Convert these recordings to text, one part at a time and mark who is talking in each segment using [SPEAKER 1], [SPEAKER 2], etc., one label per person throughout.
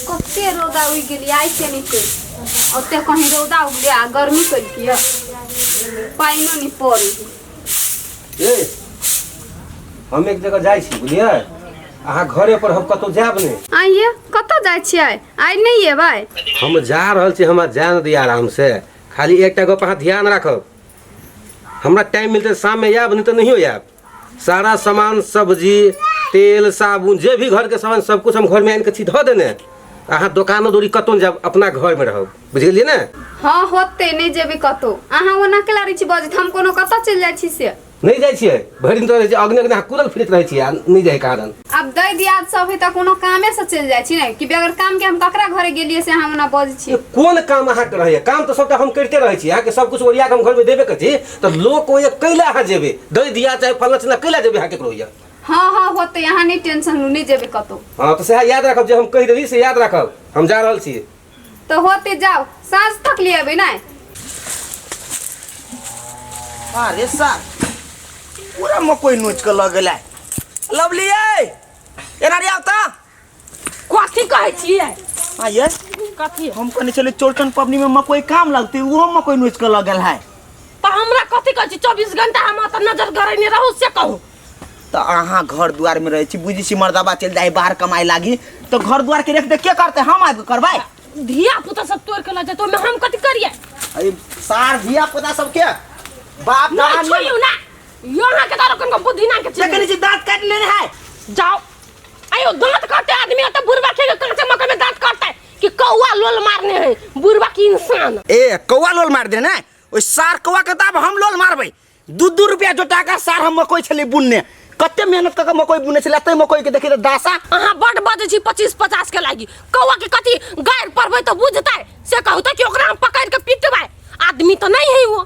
[SPEAKER 1] कते रौदा उगि गेली आइ के नहि कहि ओते कहीं रौदा उगले आ गर्मी कलकी पानिओ नहि पड़ै
[SPEAKER 2] ए हम एक जगह जाइ छी बुझलियै अहाँ घरे पर हम कतहु जायब नहि।
[SPEAKER 1] आइए कतऽ जाइ छियै? आइ नहि एबै?
[SPEAKER 2] हम जा रहल छी, हमरा जाय ने दिअ आराम से। खाली एकटा गप अहाँ ध्यान राखब, हमरा टाइम मिलतै शाममे आयब, नहि तऽ नहियो आयब। सारा सामान सब्जी तेल साबुन जे भी घरके सामान सब कुछ हम घरमे आनि कऽ छी धऽ देने। अहाँ दोकानो दौरी कतहु नहि जायब, अपना घरमे रहब, बुझि गेलियै ने?
[SPEAKER 1] हँ होतै, नहि जेबै कतहु। अहाँ ओना केला रहै छी बजैत, हम कोनो कतऽ चलि जाइ छी से?
[SPEAKER 2] नहि जाइ छियै, भरि दिन तऽ रहै छियै अग्ने अग्ने, अहाँ कूदल फिरैत रहै छियै आ नहि जाइ कारण।
[SPEAKER 1] आब दै दियाद सब है तऽ कोनो कामे से चलि जाइ छी ने कि बगैर काम के हम ककरा घरे गेलियै से अहाँ ओना बजै छियै?
[SPEAKER 2] कोन काम अहाँके रहैया? काम तऽ सबटा हम करिते रहै छी, अहाँके सब कुछ ओरिया कऽ हम घरमे देबे करै छी, तऽ लोक ओहि कैला अहाँ जेबै दै दिया चाहे फलना चिलना कैला जेबै अहाँ केकरो होइया?
[SPEAKER 1] हँ हँ होतै, अहाँ नहि टेंशन लू, नहि जेबै कतहु।
[SPEAKER 2] हँ तऽ सएह याद राखब, जे हम कहि देली से याद राखब। हम जा रहल छी।
[SPEAKER 1] तऽ होते, जाओ साँझ तक ले अबै नहि।
[SPEAKER 3] अरे सार पूरा मकई नोच के लऽ गेलै। लवली ए एना रे आवता।
[SPEAKER 4] कथी कहै छियै?
[SPEAKER 3] हाँ ये
[SPEAKER 4] कथी?
[SPEAKER 3] हम कहने छलियै चौड़चन पबनी में मकई काम लगतै, ओहो मकई नोच के लऽ गेल है।
[SPEAKER 4] तऽ हमरा कथी कहै छी? 24 घंटा हम ओतऽ नजर गड़ेने रहू से कहू।
[SPEAKER 3] तऽ अहाँ घर दुआर में रहै छी, बुझै छी मर्दाबा चलि जाइ बाहर कमाइ लागी तऽ घर दुआर के रेख देख के करतै? हम आबि कऽ करबै?
[SPEAKER 4] धिया पुता सब तोड़ के लऽ जेतै, ओहिमे हम कथी करियै?
[SPEAKER 3] अरे सार धिया पुता सबके बाप
[SPEAKER 4] नहि
[SPEAKER 3] कहाँ
[SPEAKER 4] छोड़ियौ ना, यहाँ के तारो कनको बुद्धि ना के
[SPEAKER 3] देखै छी दाँत काटि लेने है।
[SPEAKER 4] जाओ आयो दांत काटते आदमी त बुढ़वा के कांचे मकई में दांत काटते कि कौआ लोल मारने है बुढ़वा की इंसान।
[SPEAKER 3] ए कौआ लोल मार दे ने ओइ सार कौआ के तऽ आब हम लोल मारबै। दू दू रुपया जोटा कऽ सार हम मकई छलै बुनने, कते मेहनत कऽ कऽ मकई बुनने छलै, तै मकई के देखी तऽ दासा।
[SPEAKER 4] अहाँ बड बजै छी 25-50 के लागी कौआ के कथी गारि पढ़बै तऽ बुझतै से कहू तऽ कि ओकरा हम पकड़ के पिटबै? आदमी तऽ नहीं है वो,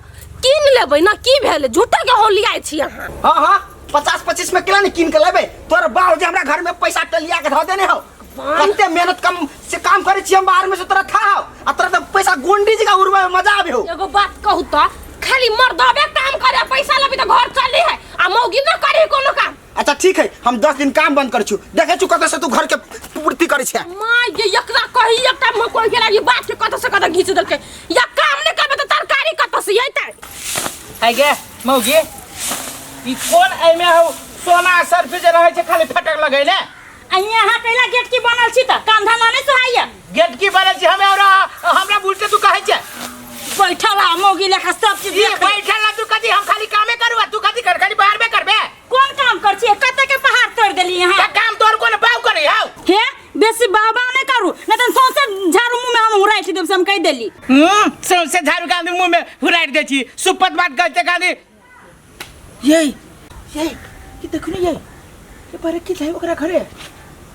[SPEAKER 4] कीन लेबै ना की भेलै? झूठे के होलियाइ छी अहाँ।
[SPEAKER 3] हाँ हाँ 50-25 में केला नहीं कीन के लेबै? तोर बाप जे हमरा घर में पैसा टलिया के धऽ देने हो, कते मेहनत कम से काम करै छी हम बाहर में से तोरा था हो आ तोरा तऽ पैसा गोंडी जगह उड़बै में मजा आबे हो।
[SPEAKER 4] एगो बात कहू तऽ खाली मर्दबे काम करे पैसा लेबै तऽ घर चली है आ मौगी न करे कोनो काम।
[SPEAKER 3] अच्छा ठीक है, हम 10 दिन काम बंद कर छु, देखे छु कतऽ से तू घर के पूर्ति करै छे।
[SPEAKER 4] माँ ये एकरा कही एकटा मकई के लागी बात के कतऽ से कतऽ घीच देलकै, या काम नहीं करबै तऽ तरकारी कतऽ से अयतै?
[SPEAKER 5] आइ गे मौगी, ई कोन एहिमे हौ सोना सर्फ जे रहै छै खाली फटक लगैले?
[SPEAKER 6] आ यहाँ कैला गेट की बनल छी त कंधा ना नहीं सुहाइया?
[SPEAKER 5] गेट की बनल छी हमे और हमरा बुझते तू कहै छै।
[SPEAKER 6] बैठल आ मौगी लेखा सब चीज
[SPEAKER 5] ई
[SPEAKER 6] देख।
[SPEAKER 5] बैठल आ तू कथी, हम खाली कामे करू आ तू कथी कर, खाली बाहर में करबे?
[SPEAKER 6] कोन काम कर छी? कते के पहाड़ तोड़ देली यहाँ?
[SPEAKER 5] त काम तोर कोन बाव करी हौ?
[SPEAKER 6] हे बेसी बाव बाव नहीं करू, नहीं त सौंसे झाड़ू मुंह में हम हुराइट देब से हम कह देली।
[SPEAKER 5] सौंसे झाड़ू गांधी मुंह में हुराइट दे छी, सुपत बात कहते गांधी। ये ये ये देखू ने ये ये पर की छै ओकरा घरे,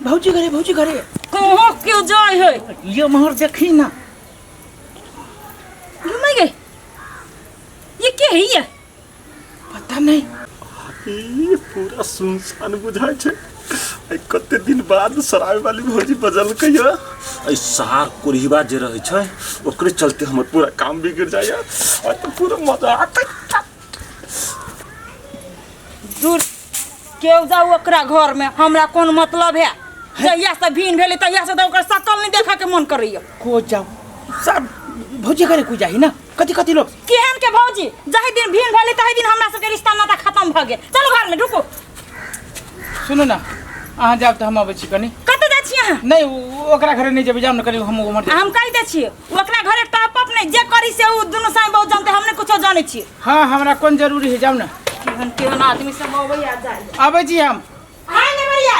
[SPEAKER 5] भौजी घरे, भौजी घरे
[SPEAKER 6] कहाँ क्यों जाय है?
[SPEAKER 5] ये मोहर देखी ना।
[SPEAKER 6] घुमै गई ये के है ये?
[SPEAKER 5] पता नहीं।
[SPEAKER 7] ई पूरा सुनसान बुझाइ छै। आइ कते दिन बाद सराय वाली भौजी बजलकै या। एहि सार कोरिहबा जे रहै छै ओकरे चलते हमर पूरा काम बिगड़ जाइया। आइ तऽ पूरा मजा आतै।
[SPEAKER 6] दूर केओ जाऊ ओकरा घर में, हमरा कोन मतलब है? जहिया से भीन भेलै तहिया से तऽ ओकर शकल नहीं देखऽ के मन करैया।
[SPEAKER 5] को जाऊ सब भौजी घरे को जाही ना, कथी कथी लोग
[SPEAKER 6] केहन के भौजी? जाहि दिन भीन भेलै ताहि दिन हमरा सबके रिश्ता नाता खत्म भऽ गेल। चलू घर में ढुकू।
[SPEAKER 5] सुनू ना, अहाँ जायब तऽ हम अबै छी कनी।
[SPEAKER 6] कतऽ जाइ छी अहाँ?
[SPEAKER 5] नहीं, ओकरा घरे नहीं जेबै, जाउ ने कनी हम उम्हर
[SPEAKER 6] हम कहि दै छी ओकरा घरे टॉप अप नहीं जे करी से उ दुनू साई बहुत जानते, हम नहीं कुछो जानै छी।
[SPEAKER 5] हाँ हमरा कोन जरूरी है, जाउ ना।
[SPEAKER 6] केहन केहन आदमी सब अबै आ जाइ।
[SPEAKER 5] अबै छी हम।
[SPEAKER 6] आइ ने बरिया।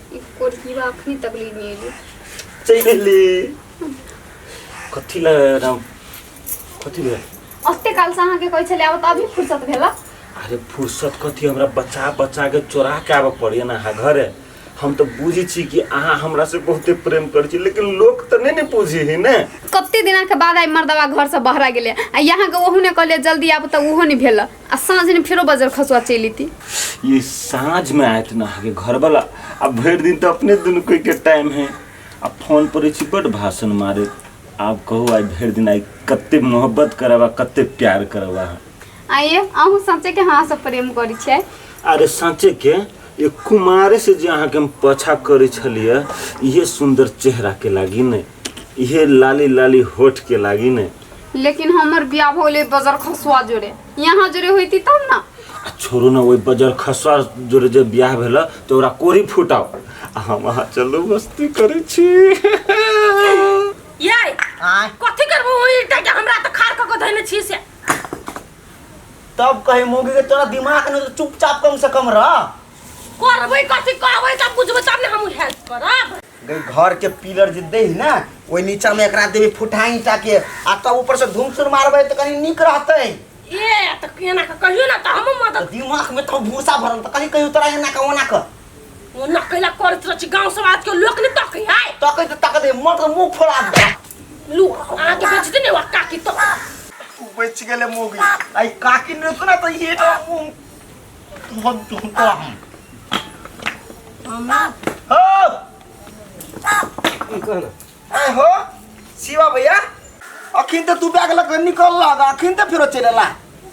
[SPEAKER 1] ई कोरकीबा अखनी तक ली नहीं एली।
[SPEAKER 7] चलि एली। कथी लए राम कथी भेल?
[SPEAKER 1] ओते काल से अहाँके कहै छलै आब तऽ अभी फुर्सत भेल।
[SPEAKER 7] अरे फुर्सत कथी, हमरा बचा बचा के चोरा के आबऽ पड़ैया ना अहाँ घरे। हम तऽ बुझै छी कि अहाँ हमरा से बहुते प्रेम करै छी, लेकिन लोक तऽ नहि ने बुझै है ने।
[SPEAKER 1] कते दिना के बाद आइ मर्दवा घर से बहरा गेलै आ यहाँ के ओहू ने कहलियै जल्दी आब तऽ ओहो नहि भेल आ साँझ ने फेरो बजर खसुआ चलि अयती।
[SPEAKER 7] ये साँझ में आयत ना अहाँके घरवाला, आ भरि दिन तऽ अपने दुनू कोई के टाइम है। आ फोन पर छी बड भाषण मारे। आब कहू आइ भरि दिन आइ कते मोहब्बत करब आ कते प्यार करब अहाँ।
[SPEAKER 1] आइए अहूँ सचे के अहाँ से प्रेम करै छियै।
[SPEAKER 7] अरे सचे के ये कुमारे से जे अहाँके हम पछा करै छलियै, इहे सुंदर चेहरा के लागी ने, इहे लाली लाली होठ के लागी ने।
[SPEAKER 1] लेकिन हमर बियाह हो गेलै बजर खसुआ जोड़े, यहाँ जोड़े होती तब ना।
[SPEAKER 7] आ छोड़ू ना, ओहि बजर खसुआ जोड़े जे बियाह भेल तऽ ओकरा कोरी फुटाउ आ हम अहाँ चलू मस्ती करै छी।
[SPEAKER 4] ये
[SPEAKER 3] आय
[SPEAKER 4] कथी करबो ओहि ईटा के, हमरा तऽ खाड़ कऽ के धैने छी से।
[SPEAKER 3] तब कहे मौगी के तोरा दिमाग नहीं तो चुपचाप कम से कम रह।
[SPEAKER 4] करबै कथी, कहबै तब बुझबै तब ने हम हेल्प करब।
[SPEAKER 3] गई घर के पिलर जे दे ना ओहि नीचा में एकरा देबे फुटा ईटा के, आ तब ऊपर से धूम मारबै तऽ कनी नीक रहतै।
[SPEAKER 4] ए तऽ केना के कहियो ना तऽ हमहूँ मदद।
[SPEAKER 3] दिमाग में तो भूसा भरल तऽ कनी कहियो तोरा एना के ओना के
[SPEAKER 4] ओना कैला करैत रहै छी, गाँव समाज के लोक नहि तकै है।
[SPEAKER 3] तकै तऽ तक दे, मर तऽ मुँह फोड़ा दे।
[SPEAKER 4] लू अहाँके बेचते ने काकी तो
[SPEAKER 3] बचि गेलै मौगी। आई काकी ने सुना तऽ ये तो मुँह हो।
[SPEAKER 2] की कह ना
[SPEAKER 3] आय हो शिवा भैया, अखिन तऽ तू बैग लग निकल लग, अखिन तऽ फेरो चलि एला।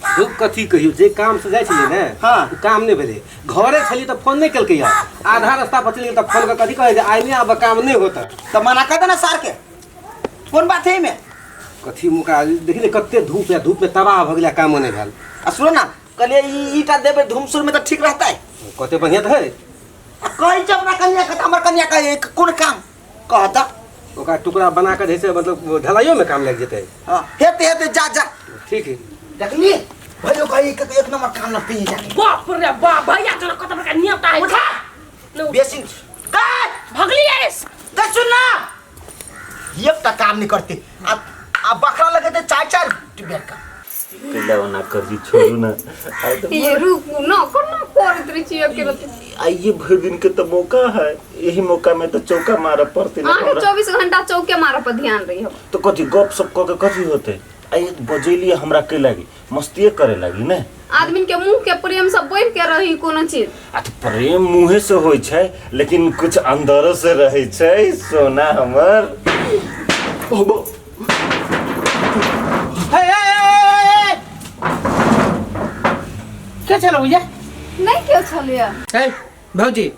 [SPEAKER 2] धूप कथी कहियो, जे काम से जाइ छलियै ने
[SPEAKER 3] हाँ।
[SPEAKER 2] ओ काम नहि भेलै। घरे छलियै तऽ फोन नहि केलकै यार, आधा रास्ता पर चलि गेल तऽ फोन कऽ कथी कहै जे आइ नहि आब काम नहि होता।
[SPEAKER 3] तऽ मना कर देना सार के, कोन बात है एहिमे?
[SPEAKER 2] कथी मुका देखी ने कते धूप है, धूप में तबाह भऽ गेलै, कामो नहि भेल।
[SPEAKER 3] आ सुनो ना, कहलियै ई ईटा देबै धूमसुर में तऽ ठीक रहतै।
[SPEAKER 2] कते बढ़िआँ तऽ है।
[SPEAKER 3] आ कहै छै अपना कनिया के, तऽ हमर कनिया के कोन काम कहता?
[SPEAKER 2] ओकरा टुकड़ा बना कऽ जैसे मतलब ढलाइयो में काम लागि जेतै।
[SPEAKER 3] हाँ, हेतै हेतै, जा जा।
[SPEAKER 2] ठीक है।
[SPEAKER 3] देखली भैयो कही के एक नंबर काम लगते ही जाके।
[SPEAKER 4] बाप रे बाप, भैया जना कत बड़का नेता है।
[SPEAKER 3] उठा।
[SPEAKER 4] न
[SPEAKER 3] बेसी काट
[SPEAKER 4] भगली ऐस।
[SPEAKER 3] दे सुन ना, एकटा काम नहीं करते। आ आ बकरा लगे ते चार चार बेर का
[SPEAKER 7] कैला ओना कर छोड़ू ना। आइ तऽ
[SPEAKER 1] ये रुकू ना, कोना करैत रहै छी अकेले?
[SPEAKER 7] आइए भरि दिन के तो मौका है, यही मौका में तो चौका मारऽ पड़तै ना
[SPEAKER 1] अहाँके
[SPEAKER 7] हमरा।
[SPEAKER 1] 24 घंटा चौके मारऽ पर ध्यान रही हम।
[SPEAKER 7] तो कथी गप सप कऽ के कथी होतै? आइ बजेलियै हमरा कै लागी, मस्तिए करे लागी ने।
[SPEAKER 1] आदमी के मुंह के प्रेम से बढ़ के रही कोनो चीज।
[SPEAKER 7] आ तऽ प्रेम मुँहे से होइ छै, लेकिन कुछ अंदरो से रहै छै सोना हमर।
[SPEAKER 5] हे, हे, हे, हे, के छलो भैया?
[SPEAKER 1] नहीं क्यों छलियै?
[SPEAKER 5] हे भौजी,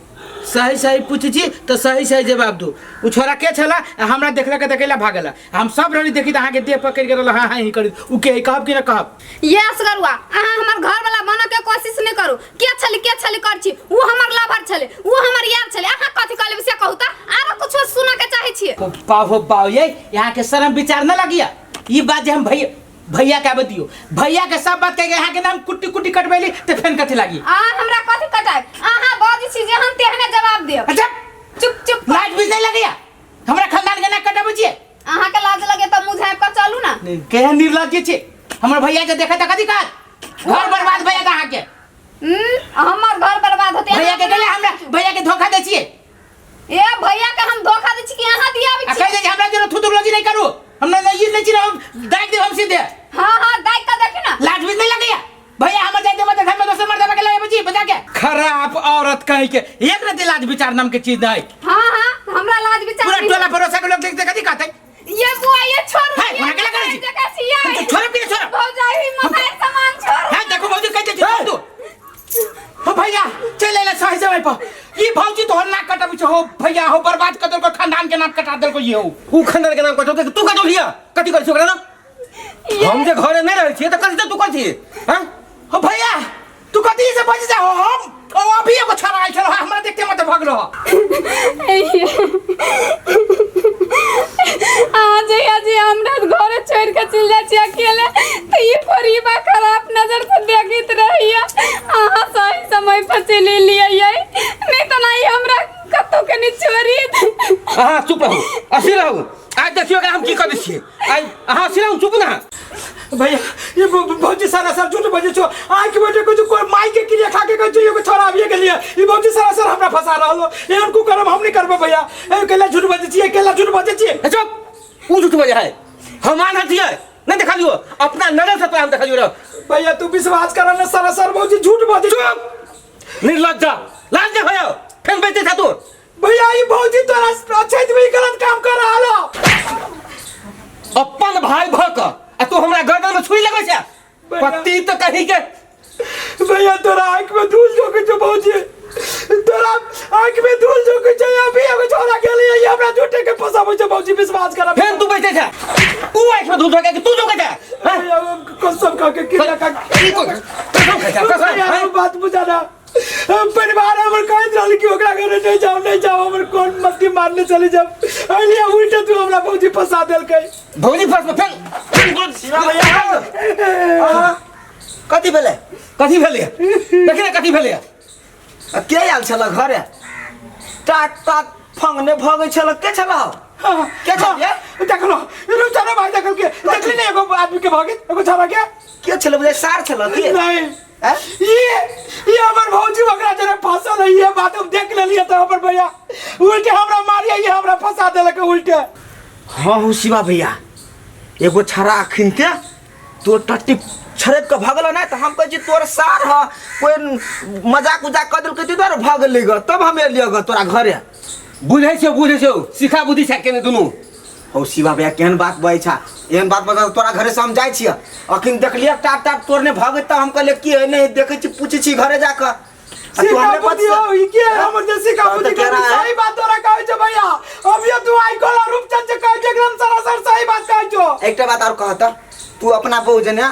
[SPEAKER 5] सही सही पूछै छी तऽ सही सही जवाब दू। उ छोरा के छला हमरा देखला के देखेला भागला, हम सब रहली देखी तऽ अहाँके देह पकड़ि के रहल, हाँ हाँ ही करी। उ के कहब कि ना कहब?
[SPEAKER 1] ये असगरुआ, अहाँ हमर घर वाला बनऽ के कोशिश नहीं करू। के छली के छली कर छी? उ हमर लवर छले, उ हमर यार छले, अहाँ कथी कहले से कहू तऽ? आरो कुछो सुनऽ के चाहै छियै?
[SPEAKER 5] पाव हो पाव, ये यहाँ के शर्म विचार न लगिया ई बात जे हम भैया भैया के आबे दियो, भैया के सब बात कह के यहाँ के नाम कुट्टी कुट्टी कटबैली ते फेन कथी लागी?
[SPEAKER 1] अहाँ हमरा कथी कटाब? अहाँ बजै छी जेहन तेहने जवाब देब।
[SPEAKER 5] अच्छा
[SPEAKER 1] चुप चुप।
[SPEAKER 5] लाज भी नहीं लगैया हमरा खानदान के ना कटबै छियै?
[SPEAKER 1] अहाँ के लाज लगे तऽ मुँह झाँपि कऽ चलू ना।
[SPEAKER 5] केहन निर्लज्ज छी, हमर भैया के देखै तऽ कथी कहत? घर बर्बाद भैया के अहाँके।
[SPEAKER 1] हमर घर बर्बाद होतै।
[SPEAKER 5] भैया के गेलै, हमरा भैया के धोखा दै छियै।
[SPEAKER 1] ए भैया के हम धोखा दै छी कि अहाँ दियाबै
[SPEAKER 5] आ
[SPEAKER 1] छी?
[SPEAKER 5] कहि दै छी हमरा जरूर थुथुरलोजी नहीं करू, हमरा नहीं नहीं छी, हम दागि देब हम सीधे।
[SPEAKER 1] हाँ हाँ दागि कऽ देखी ना।
[SPEAKER 5] लाज भी नहीं लगैया भैया हमर जाय देब तऽ घर में दोसर मर्दबा के लगे छी बजा के। खराब औरत कहि के एक रति लाज विचार नाम के चीज नहीं।
[SPEAKER 1] हाँ हाँ हमरा लाज विचार
[SPEAKER 5] पूरा
[SPEAKER 1] नहीं।
[SPEAKER 5] टोला पड़ोसा के लोग देख देख कथी कहतै?
[SPEAKER 1] ये बुआ ये छोड़।
[SPEAKER 5] हे, ओना केला करै छी?
[SPEAKER 1] देखै छी ये।
[SPEAKER 5] हम तो छोड़ब कि नहि छोड़ब?
[SPEAKER 1] भौजाई मनाई सामान छोड़।
[SPEAKER 5] हे देखो भौजी कहि दै छी छोड़ दू। हो भैया चलि अयलै सही समय पर। ई भौजी तोहर नाक कटबै छौ हो भैया, हो बर्बाद कऽ देलको खानदान के नाक कटा देलको ये हो।
[SPEAKER 2] उ खानदान के नाम कटौ तू कटौ भैया, कथी करै छी ओकरा ना? हम जे घरे नहीं रहै छियै तऽ कथी तू करै छियै? हाँ?
[SPEAKER 5] हो भैया तू कथी से बच जा हो? हम ओ अभी एगो छोरा आयल छलो, हमरा देखते मत भगलो।
[SPEAKER 1] अहाँ जहिया जे हमरा घरे छोड़ि के चलि जाइ छी अकेले तऽ ई परिवा खराब नजर से देखैत रहैया। अहाँ सही समय पर चलि एलियै नहीं तऽ नहीं हमरा कतौ के नहीं छोड़ी।
[SPEAKER 2] अहाँ चुप रहू, असी रहू। आज देखियो हम की कर दै छियै। आइ अहाँ असी रहू, चुप ना।
[SPEAKER 5] भैया ये भौजी सारा सर झूठ बजे छो। आइ के बेटे कुछ कोई माई के क्रिया खा के कहै एगो छोरा आबिए गेलिए, ई भौजी सारा सर हमरा फंसा रहल हो। एहन को करम हम नहीं करबै भैया। ए केला झूठ बजे छियै, केला झूठ बजे छियै।
[SPEAKER 2] ए चुप, उ झूठ बजे है, हम मान हथियै नहीं देखा लियो अपना नजर से तो हम देखा लियो।
[SPEAKER 5] भैया तू विश्वास कर ना, सारा सर भौजी झूठ बजे।
[SPEAKER 2] चुप निर्लज्जा, लाज नहीं भैया फेन बेचते था तू।
[SPEAKER 5] भैया ई भौजी तोरा अच्छे भी गलत काम कर रहल हो।
[SPEAKER 2] अपन भाई भ क आ तू हमरा गर्दन में छुरी लगै छै। पति तो कहीं के
[SPEAKER 5] भैया तोरा आँख में धूल झोंके छौ भौजी, तोरा आँख में धूल झोंके छौ। अभी एगो छोरा गेलै ये हमरा झूठे के फसाबै छौ भौजी, विश्वास कर।
[SPEAKER 2] फेन तू बैठे छे, ऊ आँख में धूल झोंके कि तू झोंके छे? हैं?
[SPEAKER 5] भैया, हम कसम खा के किला खा के
[SPEAKER 2] ई को कसम खाइ छे, कसम,
[SPEAKER 5] भैया,
[SPEAKER 2] हैं?
[SPEAKER 5] हम बात बुझाना, हम परिवार हमर कहैत रहल कि ओकरा घरे नहीं जाओ नहीं जाओ, हमर कोन मत्ती मारने चली जाओ, अलिया उल्टे तू हमरा भौजी फंसा देलकै।
[SPEAKER 2] भौजी फंस फेन फेन
[SPEAKER 3] शिवा भैया कथी भेलै?
[SPEAKER 2] कथी भेलै? देखी ने कथी भेलै।
[SPEAKER 3] आ के आयल छल घरे? टाट टाट फंगने भगै छल, के छल हौ? के छल ये?
[SPEAKER 5] देखलो रुचना भाई, देखल के देखली ने एगो आदमी के भगत, एगो छाड़ा के
[SPEAKER 3] के छल? बुझाइ सार छल के?
[SPEAKER 5] नहीं
[SPEAKER 3] हैं?
[SPEAKER 5] ये हमर भौजी ओकरा जरे फंसल है, ये बात हम देख लेलिए तो हमर भैया उल्टे हमरा मारिया, ये हमरा फंसा देलक उल्टे।
[SPEAKER 3] हाँ हो शिवा भैया, एगो छड़ा अखिन के तोर टट्टी छड़प के भगल ना, तो हम कहै छी तोर सार ह, कोई मजाक उजाक कऽ देलकै ताहि दुआरे भगलै ग, तब हम एलियै ग तोरा घरे।
[SPEAKER 2] बुझै छियौ, बुझै छियौ, सिखा बुद्धि छै केने दुनू।
[SPEAKER 3] हौ शिवा भैया, केहन बात बजै छा, एहन बात बजै तोरा घरे से हम जाइ छियै। अखन देखलियै टाप टाप तोड़ने भगै, तऽ हम कहलियै की है नहि, देखै छी पूछै छी घरे जाकऽ। आ तू
[SPEAKER 5] सिखा
[SPEAKER 3] हमरे
[SPEAKER 5] बुद्धि
[SPEAKER 3] बच
[SPEAKER 5] हो, ई के हमर जे सिखा
[SPEAKER 3] तोरा
[SPEAKER 5] बुद्धि
[SPEAKER 3] तऽ केरा
[SPEAKER 5] करी,
[SPEAKER 3] है।
[SPEAKER 5] सही बात तोरा कहै छौ भैया। अभियो तू आई कोला रूपचंद जे कहै छै एकदम सरासर सही बात कहै छौ।
[SPEAKER 3] एकटा बात और कहत, तू अपना बहु जने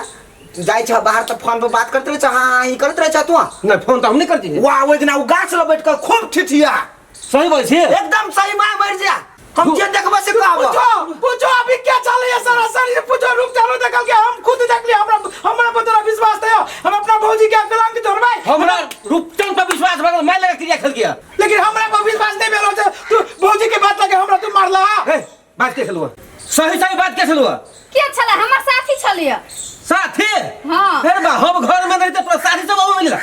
[SPEAKER 3] जाइ छ बाहर तऽ फोन पर बात करैत रहै छ, हाँ हाँ ही करैत रहै छ तू?
[SPEAKER 2] नहि फोन तऽ हम नहि करती।
[SPEAKER 3] वाह, ओहि दिना ओ गाछ लग बैठ कऽ खूब ठिठिया।
[SPEAKER 2] सही बोल छी?
[SPEAKER 3] एकदम सही, माय मरि जा, हम जे देखबै से कहब।
[SPEAKER 5] पूछो पूछो अभी क्या चल है सरासर, ये पूछो रूपचंद देखल के हम खुद देखली, हमरा हमरा पर तोरा विश्वास नहीं हो, हम अपना भौजी के कलंक जोड़बै।
[SPEAKER 2] हमरा रूपचंद पर विश्वास भऽ गेल, मारि लगा क्रिया खेल गया,
[SPEAKER 5] लेकिन हमरा पर विश्वास नहीं भेल हो, तू भौजी के बात लगे हमरा तू मारला।
[SPEAKER 2] हे बात के खेलुआ, सही सही बात के खेलुआ?
[SPEAKER 1] के छलै? हमर साथी छलियै।
[SPEAKER 2] साथी?
[SPEAKER 1] हाँ।
[SPEAKER 2] अरे बा, हम घर में नहीं तो तोरा साथी सब अबो मिला,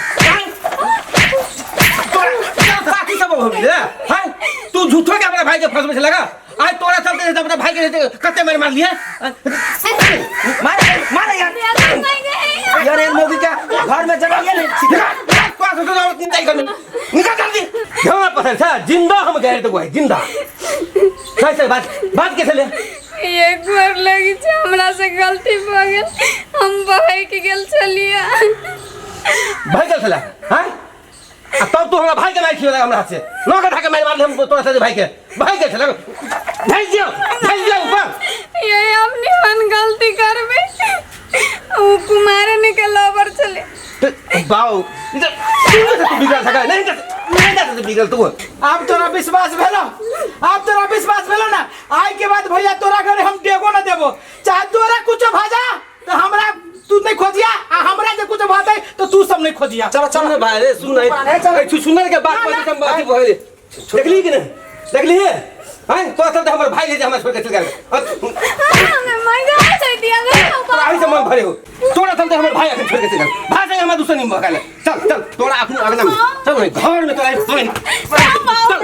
[SPEAKER 2] तोरा साथी सब अबो मिला हैं? तू झूठो के अपना भाई के फंसबै छै लगा, आज तोरा चलते अपना भाई के कते मार मार लिए।
[SPEAKER 3] मार मार यार यार, एहन मौगी के घर में जगह गेल।
[SPEAKER 2] निकल जल्दी, झगड़ा पसंद छै जिंदा हम गए तो भाई जिंदा। सही सही बात बात के छले?
[SPEAKER 1] ये गोर लगी छै, हमरा से गलती भऽ गेल, हम बहक गेल छलियै।
[SPEAKER 2] भाई गेल छले हैं? आ तब तू हमरा भाई के मारि खियो हमरा हाथ से, नौ गधा के मारि मारले हम तोरा से भाई के, भाई के छले। भेज दियो, भेज दियो ऊपर।
[SPEAKER 1] ये हम निमन गलती करबे, उ कुमारे ने के लवर छले।
[SPEAKER 2] बाऊ तू बिगड़ सका नहीं, नहीं जा तू बिगड़ तू।
[SPEAKER 5] अब तोरा विश्वास भेलो, अब तोरा विश्वास भेलो ना? आई के बाद भैया तोरा घरे हम डेगो ना देबो, चाहे तोरा कुछ भाजा तो हमरा तू नहीं खोजिया, आ हमरा जे कुछ भाते तो तू सब नहीं खोजिया।
[SPEAKER 2] चलो चलो भाई रे, सुन नहीं सुन के बात पर हम बात भइले, देखली कि नहीं देखली है? हैं तोरा चलते हमर भाई जे हमरा छोड़ के चल गेल,
[SPEAKER 1] हमे मर गेल छै दिया
[SPEAKER 2] तोरा आही से मन भरे हो, तोरा चलते हमर भाई अखन छोड़ के चल गेल, भाई संगे हमरा दूसर नहीं भगाले। चल चल तोरा अखन अगना में चल, नहीं घर में तोरा चल।